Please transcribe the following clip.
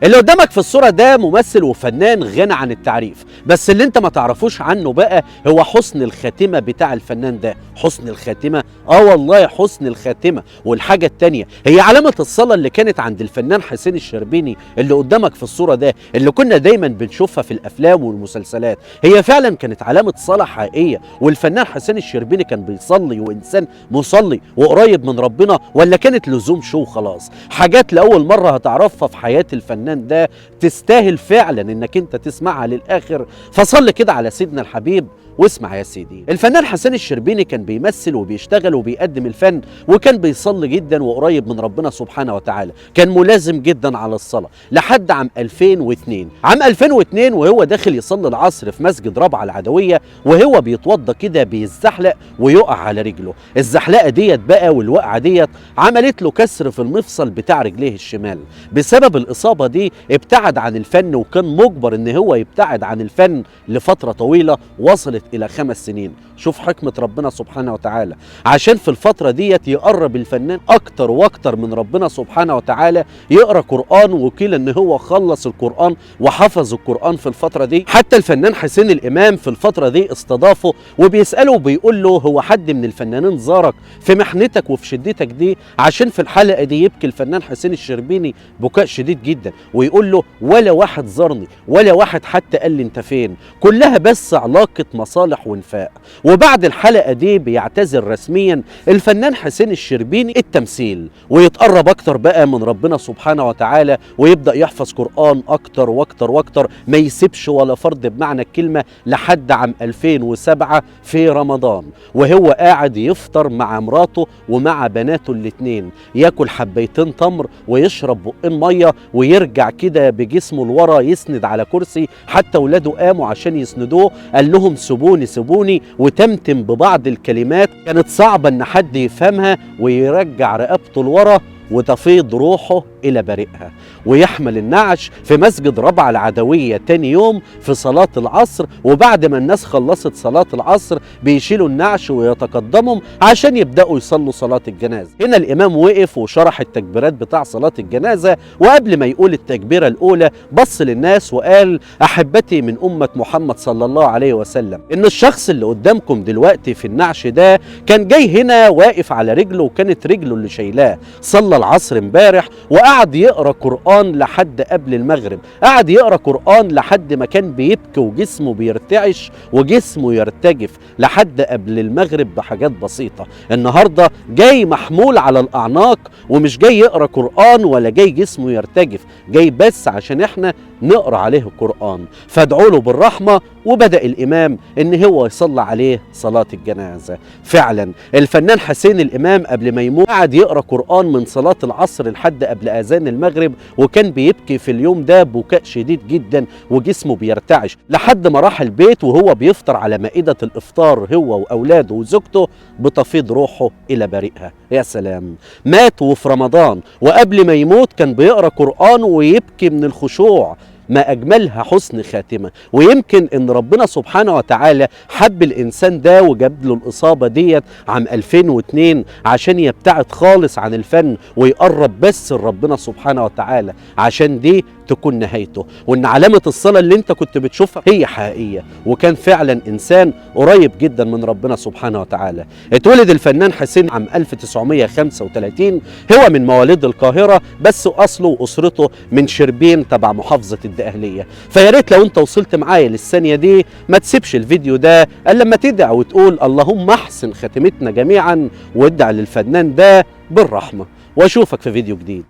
اللي قدامك في الصورة ده ممثل وفنان غني عن التعريف، بس اللي انت ما تعرفوش عنه بقى هو حسن الخاتمة بتاع الفنان ده. حسن الخاتمة؟ اه والله حسن الخاتمة. والحاجة التانية هي علامة الصلاة اللي كانت عند الفنان حسين الشربيني اللي قدامك في الصورة ده، اللي كنا دايما بنشوفها في الافلام والمسلسلات، هي فعلا كانت علامة صلاة حقيقية، والفنان حسين الشربيني كان بيصلي وانسان مصلي وقريب من ربنا، ولا كانت لزوم شو خلاص؟ حاجات لأول مرة هتعرفها في حياة الفنان ده تستاهل فعلا انك انت تسمعها للآخر. فصل كده على سيدنا الحبيب واسمع يا سيدي. الفنان حسين الشربيني كان بيمثل وبيشتغل وبيقدم الفن، وكان بيصلي جدا وقريب من ربنا سبحانه وتعالى، كان ملازم جدا على الصلاة لحد عام 2002. عام 2002 وهو داخل يصلي العصر في مسجد رابعة العدوية، وهو بيتوضى كده بيزحلق ويقع على رجله. الزحلقة ديت بقى والوقعة ديت عملت له كسر في المفصل بتاع رجليه الشمال. بسبب الإصابة دي ابتعد عن الفن، وكان مجبر ان هو يبتعد عن الفن لفترة طويلة وصلت إلى 5 سنين. شوف حكمة ربنا سبحانه وتعالى، عشان في الفترة ديت يقرب الفنان أكتر وأكتر من ربنا سبحانه وتعالى، يقرأ قرآن، وقيل إن هو خلص القرآن وحفظ القرآن في الفترة دي. حتى الفنان حسين الإمام في الفترة دي استضافة وبيسأله وبيقول له هو حد من الفنانين زارك في محنتك وفي شدتك دي؟ عشان في الحلقة دي يبكي الفنان حسين الشربيني بكاء شديد جدا ويقول له ولا واحد زارني، ولا واحد حتى قال لي انت فين، كلها بس علاقة مصالح ونفاق. وبعد الحلقة دي بيعتزل رسميا الفنان حسين الشربيني التمثيل، ويتقرب اكتر بقى من ربنا سبحانه وتعالى، ويبدأ يحفظ قرآن اكتر واكتر واكتر، ما يسيبش ولا فرد بمعنى الكلمة، لحد عام 2007 في رمضان وهو قاعد يفطر مع مراته ومع بناته الاتنين، ياكل حبيتين تمر ويشرب بقين مية، ويرجع كده بجسمه لورا يسند على كرسي، حتى ولاده قاموا عشان يسندوه، قال لهم سيبوني سيبوني، وتمتم ببعض الكلمات كانت صعبة ان حد يفهمها، ويرجع رقبته لورا وتفيض روحه إلى بارئها، ويحمل النعش في مسجد رابعة العدوية تاني يوم في صلاة العصر. وبعد ما الناس خلصت صلاة العصر بيشيلوا النعش ويتقدموا عشان يبدأوا يصلوا صلاة الجنازة. هنا الإمام وقف وشرح التكبيرات بتاع صلاة الجنازة، وقبل ما يقول التكبيرة الأولى بص للناس وقال أحبتي من أمة محمد صلى الله عليه وسلم، إن الشخص اللي قدامكم دلوقتي في النعش ده كان جاي هنا واقف على رجله، وكانت رجله اللي شايلاه، صلى العصر امبارح وقعد يقرا قرآن لحد قبل المغرب، قعد يقرا قرآن لحد ما كان بيبكي وجسمه بيرتعش وجسمه يرتجف لحد قبل المغرب بحاجات بسيطة. النهارده جاي محمول على الأعناق، ومش جاي يقرا قرآن ولا جاي جسمه يرتجف، جاي بس عشان احنا نقرا عليه القرآن، فادعوا له بالرحمة. وبدأ الإمام إن هو يصلي عليه صلاة الجنازة. فعلا الفنان حسين الإمام قبل ما يموت قعد يقرأ قرآن من صلاة العصر لحد قبل أذان المغرب، وكان بيبكي في اليوم ده بكاء شديد جدا وجسمه بيرتعش، لحد ما راح البيت وهو بيفطر على مائدة الإفطار هو وأولاده وزوجته، بتفيض روحه إلى بارئها. يا سلام، مات وفي رمضان، وقبل ما يموت كان بيقرأ قرآن ويبكي من الخشوع. ما أجملها حسن خاتمة. ويمكن إن ربنا سبحانه وتعالى حب الإنسان ده وجاب له الإصابة ديت عام 2002 عشان يبتعد خالص عن الفن ويقرب بس لربنا سبحانه وتعالى، عشان دي تكون نهايته، وإن علامة الصلاة اللي أنت كنت بتشوفها هي حقيقية، وكان فعلا إنسان قريب جدا من ربنا سبحانه وتعالى. اتولد الفنان حسين عام 1935، هو من مواليد القاهرة، بس أصله وأسرته من شربين تبع محافظة الدقهلية. فيا ريت لو انت وصلت معايا للثانية دي ما تسيبش الفيديو ده الا لما تدعي وتقول اللهم احسن خاتمتنا جميعا، وادعي للفنان ده بالرحمة. واشوفك في فيديو جديد.